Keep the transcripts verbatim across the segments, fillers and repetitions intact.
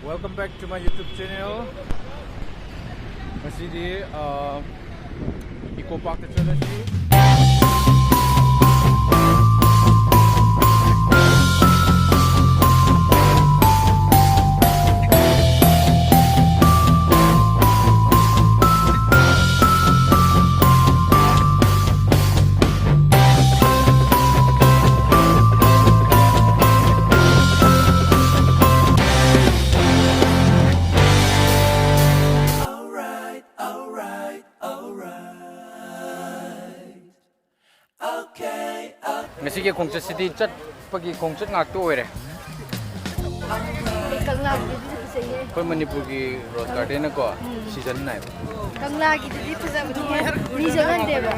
Welcome back to my YouTube channel. ꯉꯁꯤꯗꯤ, ꯑ, Eco Park ꯇ ꯆꯠꯂꯁꯤ꯫ ꯉꯁꯤꯒꯤ ꯈꯣꯡꯆꯠꯁꯤꯗꯤ ꯆꯠꯄꯒꯤ ꯈꯣꯡꯆꯠ ꯉꯥꯛꯇ ꯑꯣꯏꯔꯦ꯫ ꯀꯪꯂꯥꯒꯤꯗꯤ ꯐꯖꯩꯌꯦ꯫ ꯑꯩꯈꯣꯏ ꯃꯅꯤꯄꯨꯔꯒꯤ rose garden ꯅꯀꯣ season ꯅꯥꯏꯕ꯫ ꯀꯪꯂꯥꯒꯤꯗꯨꯗꯤ ꯐꯖꯕꯅꯤꯍꯦ꯫ ꯃꯤ ꯆꯠꯍꯟꯗꯦꯕ꯫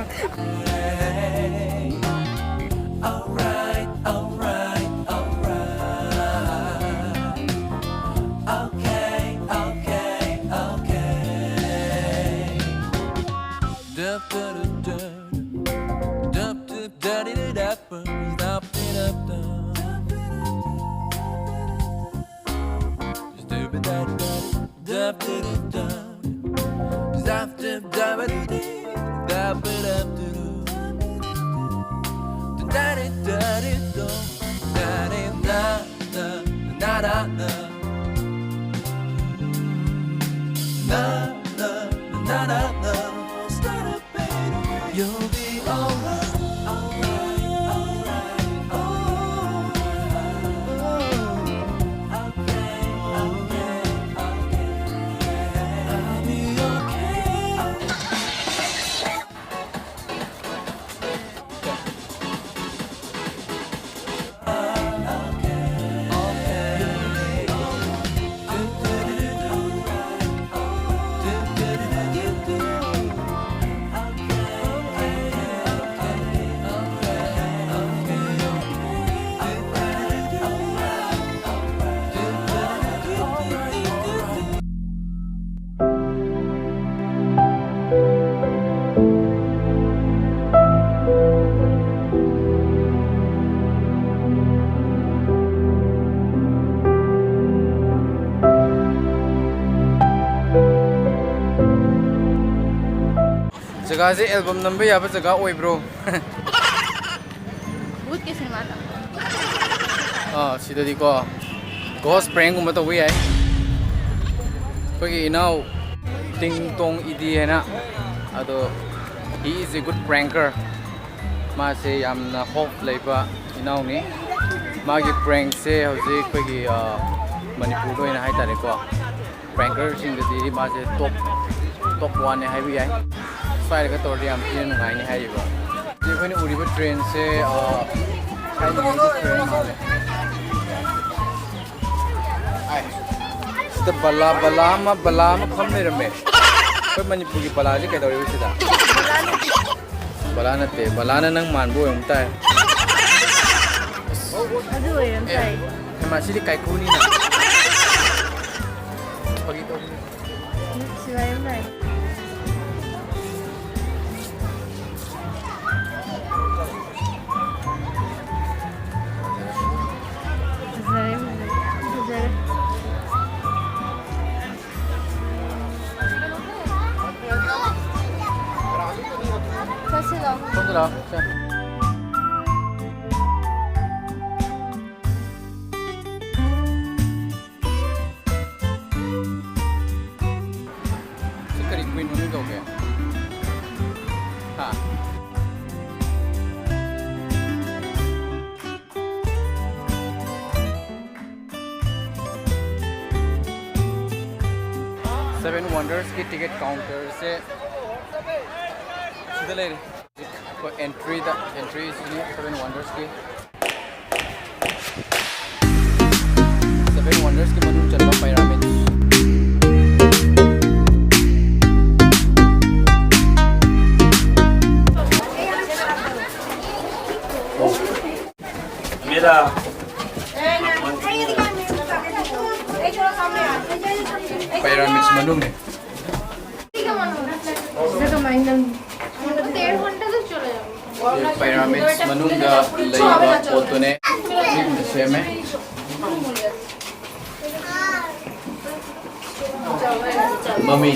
ꯖꯒꯥꯁꯦ ꯑꯦꯜꯕꯝ ꯅꯝꯕ ꯌꯥꯕ ꯖꯒꯥ ꯑꯣꯏꯕ꯭ꯔꯣ? ꯚꯨꯠꯀꯤ ꯁꯤꯅꯦꯃꯥꯗ꯫ ꯑꯥ, ꯁꯤꯗꯗꯤꯀꯣ ghost prankꯒꯨꯝꯕ ꯇꯧꯕ ꯌꯥꯏ꯫ ꯑꯩꯈꯣꯏꯒꯤ ꯏꯅꯥꯎ ꯇꯤꯡ ꯇꯣꯡ ꯏꯗꯤ ꯍꯥꯏꯅ, ꯑꯗꯣ he is a good pranker꯫ ꯃꯥꯁꯦ ꯌꯥꯝꯅ hope ꯂꯩꯕ ꯏꯅꯥꯎꯅꯤ꯫ ꯃꯥꯒꯤ prankꯁꯦ ꯍꯧꯖꯤꯛ ꯑꯩꯈꯣꯏꯒꯤ, ꯑ, ꯃꯅꯤꯄꯨꯔꯗ ꯑꯣꯏꯅ ꯍꯥꯏꯇꯥꯔꯦꯀꯣ, prankerꯁꯤꯡꯗꯗꯤ ꯃꯥꯁꯦ top, top oneꯅꯦ ꯍꯥꯏꯕ ꯌꯥꯏ꯫ ꯁ꯭ꯋꯥꯏꯗꯒ ꯇꯧꯔꯗꯤ ꯌꯥꯝ ꯊꯤꯅ ꯅꯨꯡꯉꯥꯏꯅꯤ ꯍꯥꯏꯔꯤꯕ꯫ ꯍꯧꯖꯤꯛ ꯑꯩꯈꯣꯏꯅ ꯎꯔꯤꯕ trainꯁꯦ, ꯑ, ꯊꯥꯏꯅꯉꯩꯒꯤ train ꯃꯥꯜꯂꯦ꯫ ꯑꯥꯏ, ꯁꯤꯗ ꯕꯂꯥ, ꯕꯂꯥ ꯑꯃ, ꯕꯂꯥ ꯑꯃ ꯐꯝ ꯂꯩꯔꯝꯃꯦ꯫ ꯑꯩꯈꯣꯏ ꯃꯅꯤꯄꯨꯔꯒꯤ ꯕꯂꯥꯁꯦ ꯀꯩꯗꯧꯔꯤꯕ ꯁꯤꯗ? ꯕꯂꯥ ꯅꯠꯇꯦ, ꯕꯂꯥꯅ ꯅꯪ ꯃꯥꯟꯕ ꯑꯣꯏꯔꯝ ꯇꯥꯏ꯫ ꯑꯗꯨ ꯑꯣꯏꯔꯝ ꯑꯦ, ꯇꯥꯏ꯫ ꯍꯩꯃꯥ, ꯁꯤꯗꯤ ꯀꯥꯏꯀꯨꯅꯤꯅ꯫ ꯐꯥꯒꯤ ꯇꯧꯕꯅꯤ꯫ ꯁꯤꯕꯥꯏ ꯑꯃ ꯂꯥꯛꯑꯦ꯫ ꯐꯖꯔꯦ, ꯐꯖꯔꯦ, ꯐꯖꯔꯦ꯫ ꯆꯠꯁꯤꯂꯣ꯫ ꯁꯣꯝꯗ ꯂꯥꯛꯑꯣ, ꯁꯦ꯫ ꯁꯤ ꯀꯔꯤ queen ꯃꯃꯤꯡ ꯀꯧꯒꯦ? ꯍꯥ? Seven Wondersꯀꯤ ticket counterꯁꯦ ꯁꯤꯗ ꯂꯩꯔꯦ꯫ ꯑꯩꯈꯣꯏ entryꯗ, entryꯁꯤꯅꯤ Seven Wondersꯀꯤ꯫ Seven Wondersꯀꯤ ꯃꯅꯨꯡ ꯆꯟꯕ pyramids꯫ मेरा Pyramids ꯃꯅꯨꯡꯅꯦ꯫ ꯄꯥꯏꯔꯥꯃꯤꯗꯁ ꯃꯅꯨꯡꯗ ꯂꯩꯕ ꯄꯣꯠꯇꯨꯅꯦ꯫ ꯁꯦꯝꯃꯦ꯫ ꯃꯃꯤ꯫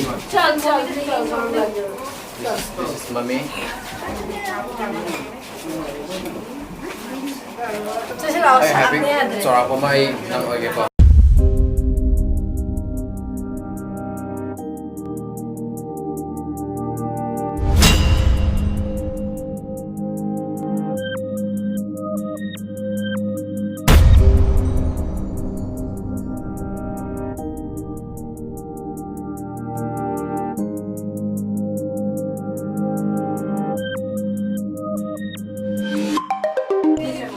This is mommy. ꯆꯠꯁꯤ ꯂꯥꯛꯑꯣ, ꯑꯩ ꯍꯥꯏꯐꯦꯠ ꯁꯥꯕꯅ ꯌꯥꯗ꯭ꯔꯦ꯫ ꯆꯥꯎꯔꯥꯛꯄ ꯑꯃ ꯑꯩ ꯅꯪ ꯑꯣꯏꯒꯦꯀꯣ꯫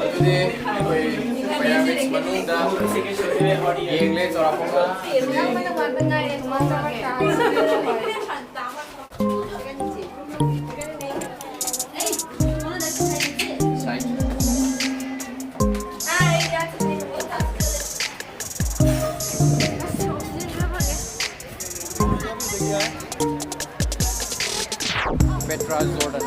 ꯑꯗꯨꯗꯤ ꯑꯩꯈꯣꯏ ꯄꯩꯔꯥꯃꯤꯛꯁ ꯃꯅꯨꯡꯗ ꯌꯦꯡꯂꯦ ꯆꯥꯎꯔꯥꯛꯄ ꯑꯃ꯫ Petra Jordan.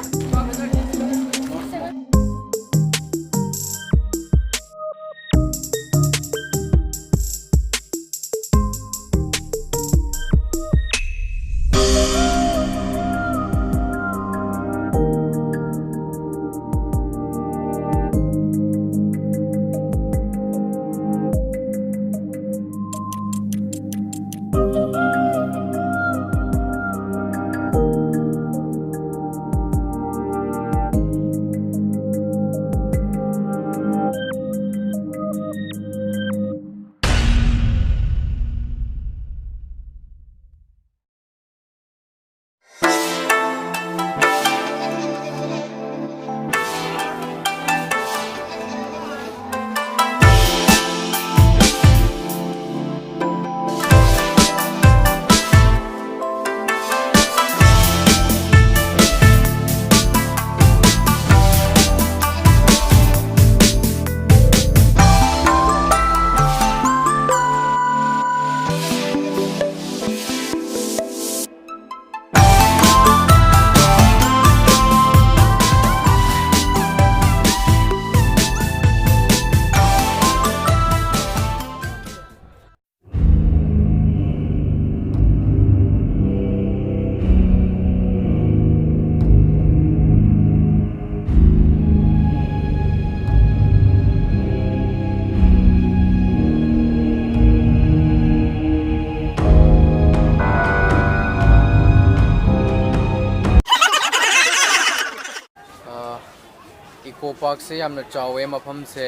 ꯄꯥꯔꯛꯁꯦ ꯌꯥꯝꯅ ꯆꯥꯎꯋꯦ ꯃꯐꯝꯁꯦ꯫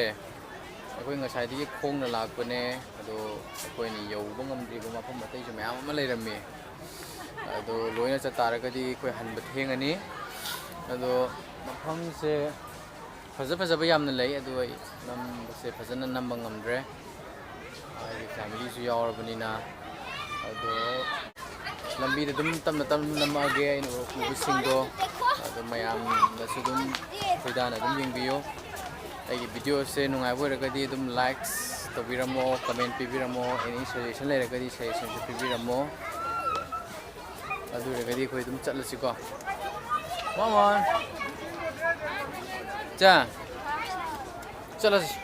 ꯑꯩꯈꯣꯏ ꯉꯁꯥꯏꯗꯒꯤ ꯈꯣꯡꯅ ꯂꯥꯛꯄꯅꯦ, ꯑꯗꯣ ꯑꯩꯈꯣꯏꯅ ꯌꯧꯕ ꯉꯝꯗ꯭ꯔꯤꯕ ꯃꯐꯝ ꯑꯇꯩꯁꯨ ꯃꯌꯥꯝ ꯑꯃ ꯂꯩꯔꯝꯃꯤ꯫ ꯑꯗꯣ ꯂꯣꯏꯅ ꯆꯠꯇꯥꯔꯒꯗꯤ ꯑꯩꯈꯣꯏ ꯍꯟꯕ ꯊꯦꯡꯉꯅꯤ꯫ ꯑꯗꯣ ꯃꯐꯝꯁꯦ ꯐꯖ ꯐꯖꯕ ꯌꯥꯝꯅ ꯂꯩ, ꯑꯗꯨ ꯑꯩ ꯅꯝꯕꯁꯦ ꯐꯖꯅ ꯅꯝꯕ ꯉꯝꯗ꯭ꯔꯦ, ꯍꯥꯏꯗꯤ ꯐꯦꯃꯤꯂꯤꯁꯨ ꯌꯥꯎꯔꯕꯅꯤꯅ꯫ ꯑꯗꯣ ꯂꯝꯕꯤꯗ ꯑꯗꯨꯝ ꯇꯞꯅ ꯇꯞꯅ ꯅꯝꯃꯛꯑꯒꯦ ꯑꯩꯅ ꯎꯕꯁꯤꯡꯗꯣ꯫ ꯑꯗꯣ ꯃꯌꯥꯝꯅꯁꯨ ꯑꯗꯨꯝ ꯈꯣꯏꯗꯥꯅ ꯑꯗꯨꯝ ꯌꯦꯡꯕꯤꯌꯨ꯫ ꯑꯩꯒꯤ ꯚꯤꯗꯤꯑꯣꯁꯦ ꯅꯨꯡꯉꯥꯏꯕ ꯑꯣꯏꯔꯒꯗꯤ ꯑꯗꯨꯝ ꯂꯥꯏꯛꯁ ꯇꯧꯕꯤꯔꯝꯃꯣ, ꯀꯃꯦꯟ ꯄꯤꯕꯤꯔꯝꯃꯣ, ꯑꯦꯅꯤ ꯁꯖꯦꯁꯟ ꯂꯩꯔꯒꯗꯤ ꯁꯖꯦꯁꯟꯁꯨ ꯄꯤꯕꯤꯔꯝꯃꯣ꯫ ꯑꯗꯨ ꯑꯣꯏꯔꯒꯗꯤ ꯑꯩꯈꯣꯏ ꯑꯗꯨꯝ ꯆꯠꯂꯁꯤꯀꯣ꯫ Come on. ꯆꯥ꯫ ꯆꯠꯂꯁꯤ꯫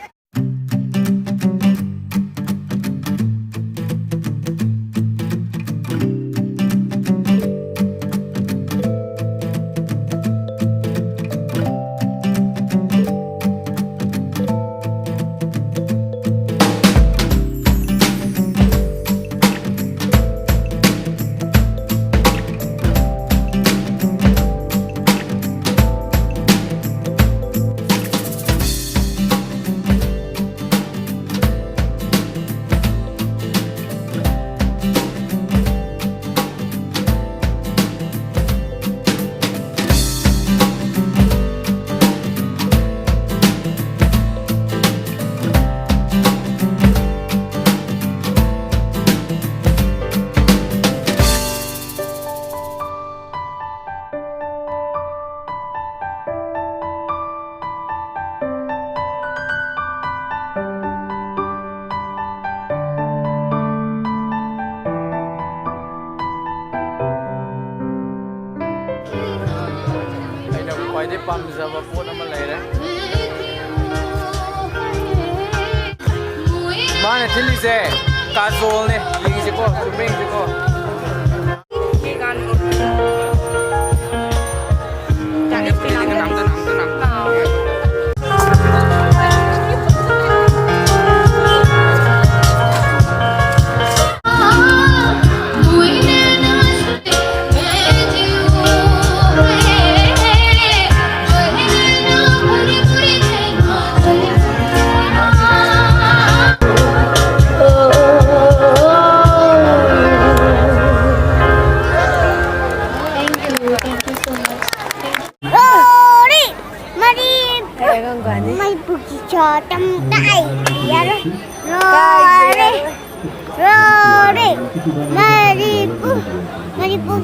ꯑꯩꯅ ꯈ꯭ꯋꯥꯏꯗꯩ ꯄꯥꯝꯖꯕ ꯄꯣꯠ ꯑꯃ ꯂꯩꯔꯦ꯫ ꯃꯥꯅ ꯊꯤꯜꯂꯤꯁꯦ ꯀꯥꯖꯣꯜꯅꯦ꯫ ꯌꯦꯡꯁꯤꯀꯣ, ꯆꯨꯝꯕ꯭ꯔꯥ ꯌꯦꯡꯁꯤꯀꯣ꯫ Sorry. Manipur. Manipur.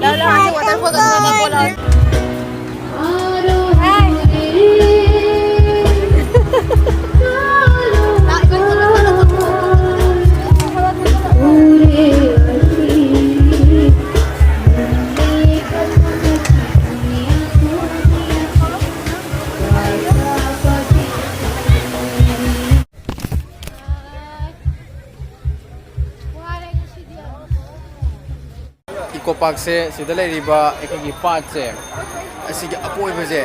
Eco Parkꯁꯦ, ꯁꯤꯗ ꯂꯩꯔꯤꯕ ꯑꯩꯈꯣꯏꯒꯤ ꯄꯥꯠꯁꯦ, ꯑꯁꯤꯒꯤ ꯑꯀꯣꯏꯕꯁꯦ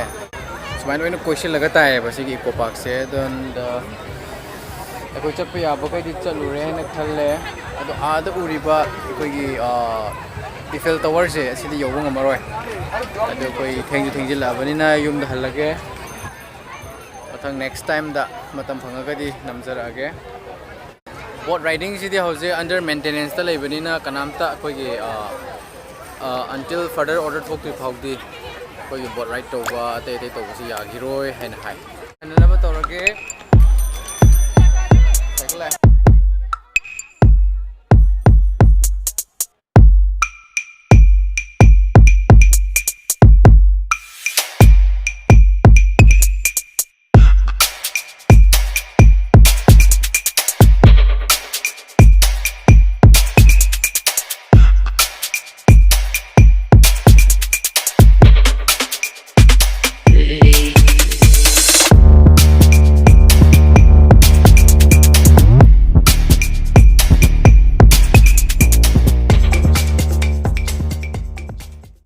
ꯁꯨꯃꯥꯏꯅ ꯂꯣꯏꯅ ꯀꯣꯏꯁꯤꯜꯂꯒ ꯇꯥꯏꯌꯦꯕ ꯁꯤꯒꯤ Eco Parkꯁꯦ꯫ ꯑꯗꯨꯅ ꯑꯩꯈꯣꯏ ꯆꯠꯄ ꯌꯥꯕꯈꯩꯗꯤ ꯆꯠꯂꯨꯔꯦ ꯍꯥꯏꯅ ꯈꯜꯂꯦ꯫ ꯑꯗꯣ ꯑꯥꯗ ꯎꯔꯤꯕ ꯑꯩꯈꯣꯏꯒꯤ, ꯑ, Eiffel Towerꯁꯦ, ꯑꯁꯤꯗꯤ ꯌꯧꯕ ꯉꯝꯃꯔꯣꯏ꯫ ꯑꯗꯣ ꯑꯩꯈꯣꯏ ꯊꯦꯡꯁꯨ ꯊꯦꯡꯖꯤꯜꯂꯛꯑꯕꯅꯤꯅ ꯌꯨꯝꯗ ꯍꯜꯂꯒꯦ꯫ ꯃꯊꯪ next timeꯗ ꯃꯇꯝ ꯐꯪꯉꯒꯗꯤ ꯅꯝꯖꯔꯛꯑꯒꯦ꯫ Boat ridingꯁꯤꯗꯤ ꯍꯧꯖꯤꯛ under maintenanceꯇ ꯂꯩꯕꯅꯤꯅ ꯀꯅꯥꯝꯇ ꯑꯩꯈꯣꯏꯒꯤ, ꯑ, ꯑ, until further order ꯊꯣꯛꯇ꯭ꯔꯤ ꯐꯥꯎꯗꯤ ꯑꯩꯈꯣꯏꯒꯤ boat ride ꯇꯧꯕ, ꯑꯇꯩ ꯑꯇꯩ ꯇꯧꯕꯁꯤ ꯌꯥꯈꯤꯔꯣꯏ ꯍꯥꯏꯅ ꯍꯥꯏ꯫ ꯁꯥꯟꯅꯅꯕ ꯇꯧꯔꯒꯦ꯫